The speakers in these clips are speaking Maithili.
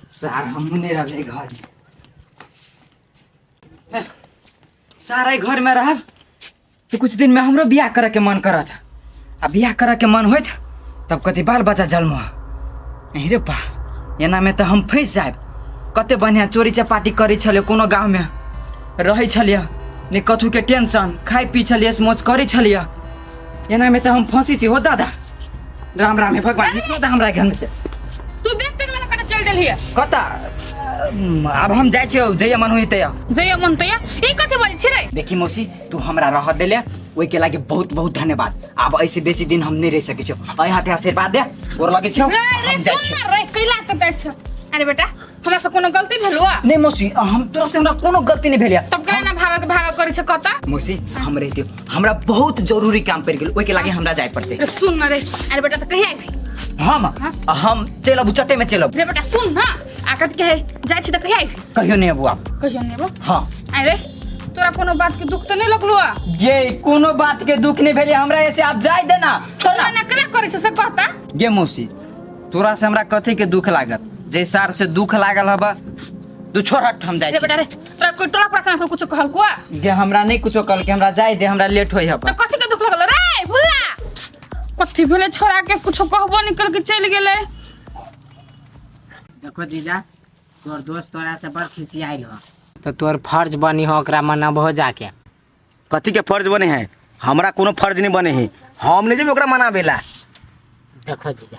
सार हम नहीं रहबे घर में। सारा घर में रहब तो कुछ दिन में हमरो बियाह करे के मन करत आ बियाह करे के मन होइत तब कथी बाल बच्चा जन्म नहीं रे बा एना में तो हम फंस जायब। कते बढ़िया चोरी चपाटी करै छलियै, कोनो गाँव में रहै छलियै, नहि कथू के टेंशन, खाइ पी छलियै, मौज करै छलियै। एना में तो हम फंसी छी हो दादा। राम राम हे भगवान, निकलो दा हमरा घर में से। तू बैग तक लगा कतऽ चल देलही? कतऽ आब हम जाइ छियौ, जइया मन होई तैया। जइया मन तैया? ई कथी बजै छी रे? देखी मौसी, तू हमरा रह देले ओहि के लागे बहुत बहुत धन्यवाद। आब ऐसे बेसी दिन हम नहीं रह सकै छियौ। एहि हाथे आशीर्वाद दे, गोर लगै छियौ। रे रे हम जाइ सुन छियौ। ना रे, कैला तऽ जाइ छियौ? अरे बेटा, हमरा से कोनो गलती भेल हुआ? नहीं मौसी, हम तोरा से हमरा कोनो गलती नहीं भेल। तब केना ना भागक भागक करै छै कतऽ? मौसी हम रहितियौ, हमरा बहुत जरूरी काम पड़ि गेल, ओहि के लागे हमरा जाय पड़तै। रे सुन ना रे, अरे बेटा तऽ कहिया आबी? हम चलि अबू, चटे में चलि अबू। रे बेटा सुन ना, आ कथी कहै जाइ छी तऽ कहिया आबी? कहियो नहीं अबू आब। कहियो नहीं अबू? हाँ। अरे तोरा कोनो बात के दुख तऽ नहीं लगलो? ये कोनो बात के दुख नहीं भेलै हमरा, ऐसे आप जाय देना। छोड़ ना। ना केना करै छै से कहता। गे मौसी, तोरा से हमरा कथी के दुख लागत? जे सार से दुख लागल हबा तू छोड़, हट, हम जाइ रे छी। बेटा रे, तोरा कोई टोला पड़ोस में कोई कुछो कहल कुआ? गे हमरा नहीं कुछो कहल के, हमरा जाय दे, हमरा लेट होई हबा। तऽ कथी के दुख लगल रे भुला? कथी भेलै छोड़ा के? कुछो कहबो निकल के चलि गेलै। देखो जीजा, तोर दोस्त तोरा से बड़ खिसियाइल हो, तो तोर फर्ज बनी हो ओकरा मनाबहो जाके। कथी के फर्ज बने है? हमरा कोनो फर्ज नहीं बने है, हम नहीं जेबै ओकरा मनाबे ला। देखो जीजा,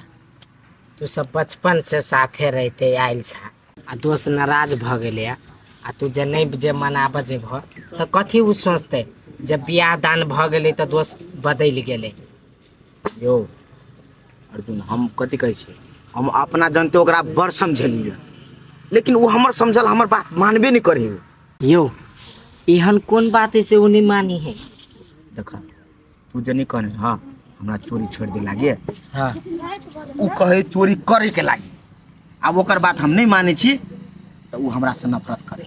तू सब बचपन से साथे रहते आयल छा आ दोस्त नाराज भ गेलै आ तू जे नहीं जे मनाबऽ जेबह तऽ कथी उ सोचतै? जब बियाह दान भऽ गेलै तऽ दोस्त बदलि गेलै। यौ अर्जुन, हम कथी कहै छी, हम अपना जनते ओकरा बड़ समझेलियै, लेकिन ओ हमर समझल हमर बात मानबे नहीं करी। यौ एहन कोन बात है से उ नहीं मानी है? देख तू जे नहीं कहने हाँ हमरा चोरी छोड़ दे लागे। हाँ। उ कहे चोरी करे के लागे, आब ओकर बात हम नहीं मानै छी तऽ उ हमरा से नफरत करे।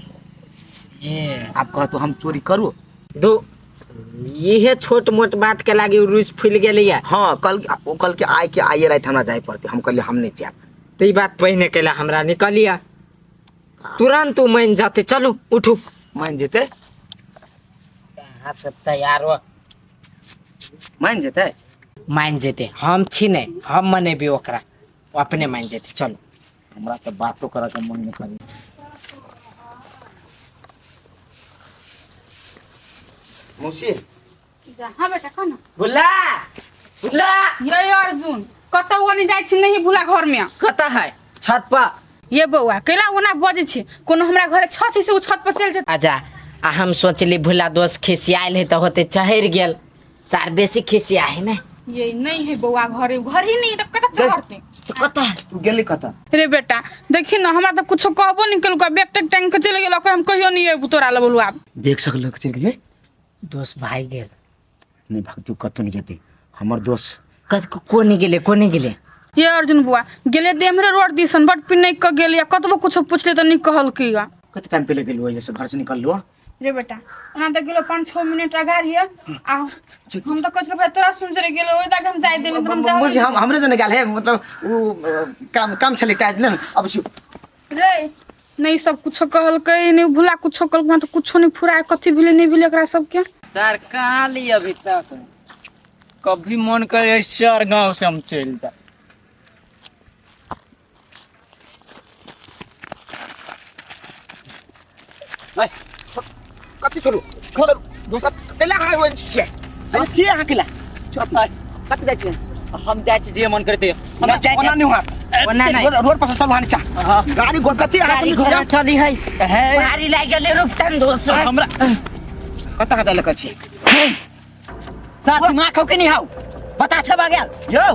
ए आब कहतो हम चोरी करू? दो इहे छोट मोट बात के लागी उ रुस फूल गेलैया। हाँ, कल ओ कल के आइ के आइए राति हमरा जाय पड़तै, हम कहलियै हम नहीं जायब। तऽ ई बात पहिने कैला हमरा निकलिया, तुरंत उ मान जाते। चलू उठू। मान जेतै? अहाँ सब तैयार हो। मान जेतै? मान जेतै, हम छी ने, हम मनेबै ओकरा, ओ अपने मान जेतै। चलू। हमरा तऽ बातो करऽ के मन नहीं करे। मौसी। हाँ बेटा कह ना। भुला भुला। ये अर्जुन कतौ ओनी जाइ छी नहीं भुला घर में। कतऽ है? छत पर। ये बौआ कैला ओना बजै छी? कोनो हमरा घरे छत है से उ छत पर चलि जेतै? अच्छा आ हम सोचली भुला दोस्त खिसियायल है तऽ होते चढ़ि गेल, सार बेसी खिसिया है ने। ये नहीं है बौआ घरे, घर ही नहीं तऽ कतऽ चढ़तै? तऽ कतऽ है? तू गेली कतऽ? रे बेटा देखी ना, हमरा तऽ कुछो कहबो नहीं केलको, बैग टैग टांग के चलि गेलक, हम कहियो नहीं अयबू तोरा लग बोलू आब। देख सकल चलि गेलै? दोस्त भागि गेल। नहीं भागतू, कतौ नहीं जेतै हमर दोस्त। कत कोने गेलै, कोने गेलै? ये अर्जुन बुआ गेलै देमरे रोड दिसन, बड पिनैक के गेलै, कतबो कुछो पुछले तऽ नहीं कहलकै। कते टाइम पहिले गेलू से घर से निकललू? रे बेटा ओना तऽ गेलो 5-6 मिनट अगाड़ी आ हम तऽ कहै छलियै तोरा सुन चले गेलो, ओहि दाग हम जाय देली तऽ हम मुझे जाय हम हमरे जने गेल है, मतलब उ काम काम छलै टाइम ने अब छु। रे नहीं सब कुछो कहलकै, नहीं भुला कुछो कहलकै, तऽ कुछो नहीं फुराय, कथी भेलै नहीं भेलै एकरा सबके। सर कहाँ ली अभी तक? कभी मन करे सर गांव से हम चलि जाए। बस कथी छोड़ू छोड़ू दोस्त कैला अहाँ होइ छियै? अरे छियै अहाँ कैला? कतऽ जाइ छियै? हम जाइ छी जे मन करते। हमरा जाइ ओना नहि होयत। ओना नहि। रोड पर से चलू अहाँ नीचा। गाड़ी घोड़ा कथी अहाँ गाड़ी समझै घोड़ा छियै? चली है, भारी लागि गेलै, रुकतन दोस्त। हमरा कतऽ कतऽ लऽ कऽ छियै? सर दिमाग खौ के नहीं हाउ बता छे गेल। यौ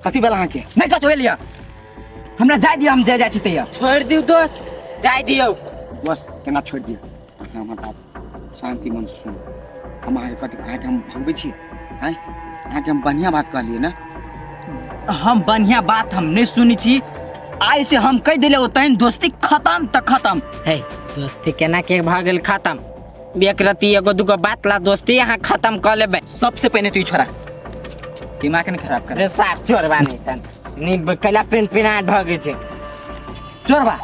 कथी भेल अहाँके? नहीं कथी भेल यऽ, हमरा जाय दिअ, हम जाय जाइ छी तैया। छोड़ि दियौ दोस्त, जाय दियौ। दोस्त केना छोड़ि दिअ? अहाँ हमर बात शान्ति मन से सुनू। हम अहाँके कथी अहाँके हम भगबै छी? आँय अहाँके हम बढ़िआँ बात कहलियै ने। हम बढ़िया बात हम नहीं सुनी छी, आइ से हम कहि देले ओतहि दोस्ती खत्म तऽ खत्म। हे दोस्ती केना के भऽ गेल खत्म? एक रत्ती एगो दूगो बात ला दोस्ती अहाँ खत्म कऽ लेबै। सबसे पहिने तू ई छोड़ा दिमाग नहीं खराब कर। रे साफ चोरबा नहीं तन नहीं कैला पेन पिना भऽ गेल छै। चोरबा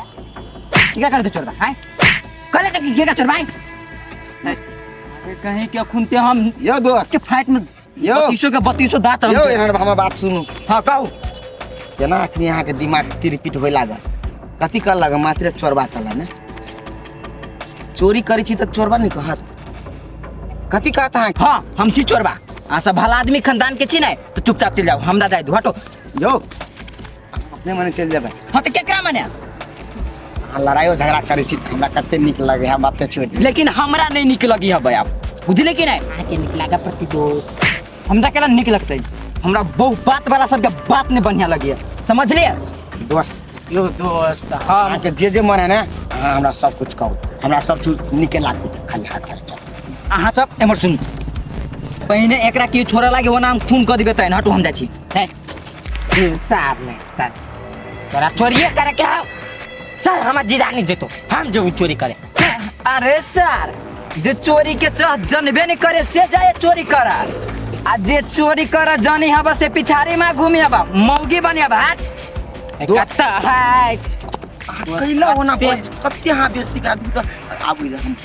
की कर दे चोरबा हैं कहले तो की चोरबा हैं? कहीं के खुनते हम यौ दोस्त के फाइट में यौ बत्तीसो के बत्तीसो दांत हम यौ यहाँ हमर बात सुनू। हाँ कहू। केना अखनी अहाँके दिमाग तिरपिट होय लागल? कथी कर लागल? मात्र चोरबा कला ने चोरी करै छी तऽ चोरबा नहि कहत? कथी कहत अहाँ? हाँ हम छी चोरबा। अहाँ सब भला आदमी खानदान के छी ने तो चुपचाप चलि जाउ, हमरा जाय दू। हटो। यौ अपने मने चलि जेबै। हाँ तऽ केकरा मने? अहाँ लड़ाइयो झगड़ा करै छी तऽ हमरा कते नीक लगै हम बाते छोड़ि दियौ। लेकिन हमरा नहीं नीक लगी हबै आब, बुझलियै कि नहीं? अहाँके नीक लागऽ प्रति दोस्त। हमरा केना नीक लगतै? हमरा बहुत बात वाला सबके बात नहीं बढ़िया लगी है, समझलियै? दोस्त यो दोस्त हम अहाँके जे जे मन है ने अहाँ हमरा सब कुछ कहू, हमरा सब चीज नीके लागतै, खाली हाथ घर चल। अहाँ सब एम्हर सुनू, पहिने एकरा की छोड़ऽ लागे ओना हम खून कऽ देबै तहन हटू, हम जाइ छी। सार नहीं तोरा चोरिए करे के हौ। चल हमर जीजा नहीं जेतो, हम जेबू चोरी करे। अरे सर जे चोरी के चाह जनबे नहीं करे से जाए चोरी करा, आ जे चोरी कर जानी हबा से पिछाड़ी में घूमी हबा मौगी बनी हबा। हट कत्ता है कैला ओना कते अहाँ बेइज्जती करा देबै तऽ आबू इधर। हम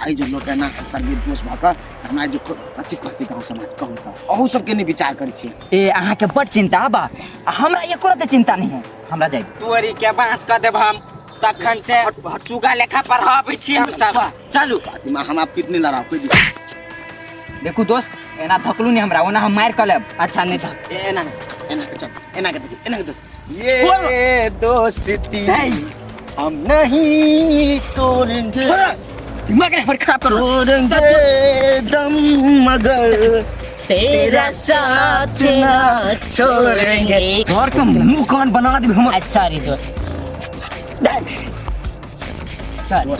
आइ जे लोक एना करबै दोस्त भऽ कऽ हमरा जे कथी कहतै गाँव समाज? कहू तऽ अहूँ सबके नहि विचार करै छियै। ए अहाँ के बड़ चिंता बा, हमरा एको रत्ती चिंता नहीं है, हमरा जाय। तोरी के बाँस कऽ देब हम तखन से सुगा लेखा पढ़ाबै छी हम सब। चलू हम आप कितने लड़ाओ कोई भी। देखू दोस्त एना धकलू नहीं हमरा, ओना हम मारि कऽ लेब। अच्छा नहीं धक। एना एना के चल, एना के देखी, एना के देख। ये दोस्ती हम नहीं तोड़ेंगे, दिमाग नहीं खराब करो, तोड़ेंगे दम मगर तेरा साथ ना छोड़ेंगे। घर के मुंह कान बना देब हमर। सॉरी दोस्त, सॉरी।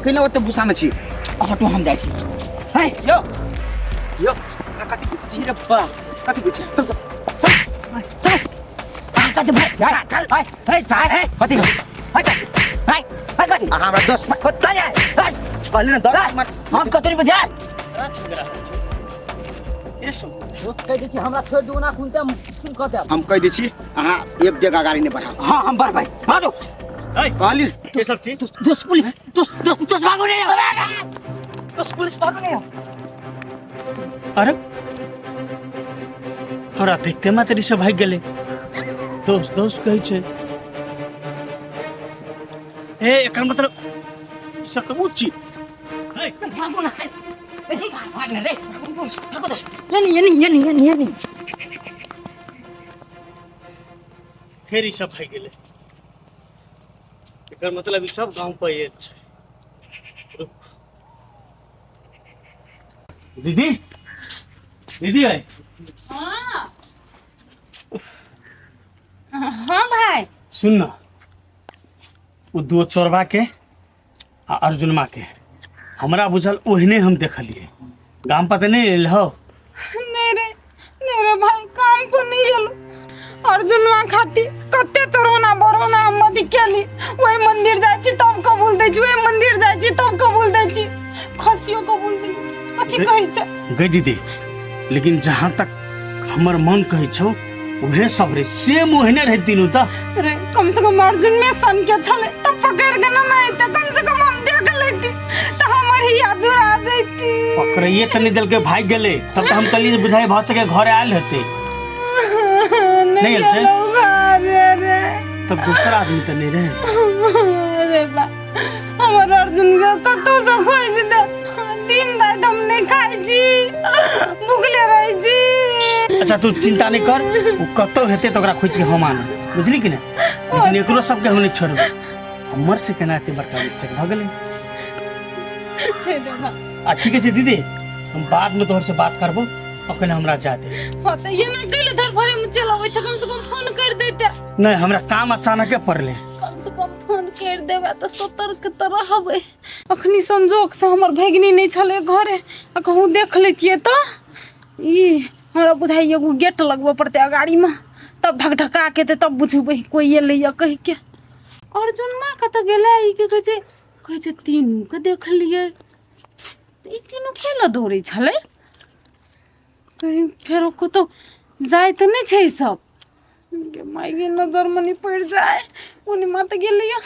कैला ओते गुस्सा में छी? हटू हम जाइ छी। है यो यो कथी छी रे बा, कथी छी? चल चल चल चल कथी भाई चल है है साहब है कथी है चल है है कथी? अहाँ हमरा 10 कथी है? कहली ने 10 मिनट हम कथी नहीं बुझाय। दोस्त कहि दै छी हमरा छोड़ि दू, ओना खुनते हम खून कऽ देब। हम कहि दै छी अहाँ एक जगह गाड़ी नहि बढ़ाउ। हाँ हम बढ़बै, भागू। कहली के सब छी? दोस्त पुलिस, दोस्त दोस्त दोस्त भागू नहीं, दोस्त पुलिस भागू नहीं। अरे हमरा देखते मात्र सब भागि गेलै। दोस्त दोस्त कहै छै। ए एकर मतलब ई सब तऽ ऊँच छी। भागू ना, ए सार भाग ना रे, भागो दोस्त। नहीं नहीं नहीं नहीं नहीं नहीं फेर ई सब भागि गेलै। एकर मतलब ई सब गाँव पर आयल छै। रुक दीदी, दीदी आई। हाँ हाँ भाई सुन ना, ओ दो चोरबा के आ अर्जुनमा के हमरा बुझल ओहने हम देखलिए। गाम पर तऽ नहीं एल हो? नहीं रे, नहीं रे भाई, काम को नहीं एलो। अर्जुनमा खाती कते चढ़ौना बरौना हम मदी केली। ओहि मंदिर जाइ छी तब कबूल दै छी, ओहि मंदिर जाइ छी तब कबूल दै छी, खसियो कबूल दै। कथी कहै छै गई दीदी? लेकिन जहाँ तक हमर मन कहै छौ उहे सब रे सेम ओहने रहे तीनू तऽ। रे कम से कम अर्जुन में सन के छले तब पकड़ के ना एते, कम से कम हम देख लेती तऽ हमर हिया जुड़ा जैती। पकड़ैये तऽ नहीं देलकै, भागि गेलै। तब तऽ हम कहलियै जे बुझाइ भऽ सके घरे आयल हेतै। नहीं आयल छै? एलौ घरे रे। तब दोसर आदमी तऽ नहीं रहे। अरे बा हमर अर्जुन के कतौ से खोजि दे, दिन राति हम नहीं खाइ छी, भुखले रहै छी। अच्छा तू चिंता नहीं कर, ओ कतौ हेतै तऽ ओकरा खोजि के हम आनब, बुझली कि नहीं? लेकिन एकरो सबके हम नहीं छोड़बै। हमर से केना एते बड़का मिस्टेक भऽ गेलै। अरे बा। आ ठीक छै दीदी, हम बाद में तोहर से बात करबो, अखन हमरा जा दे। हाँ तऽ एना कैले धर भरे में चल अबै छै, कम से कम फोन कर देते। नहीं हमरा काम अचानके पड़ले। कम से कम फोन कर देबै तऽ सतर्क तऽ रहबै। अखनी संजोग से हमर भगिनी नहीं छलै घरे, आ कहूँ देख लेतियै तऽ ई हमरा बुझाइ एगो गेट लगबऽ पड़तै अगाड़ी में, तब ढकढका के तब बुझबै कोई एलैया कहि के। अर्जुन माँ कतऽ गेलै? ई की कहै छै? कहै छै तीनू के देखलियै। ई तीनू कैला दौड़ै छलै? कहीं फेरो कतौ जाइ तऽ नहि छै ई सब। गे माय गे, नजर मनी पड़ि जाय। ओने माँ तऽ गेलैया।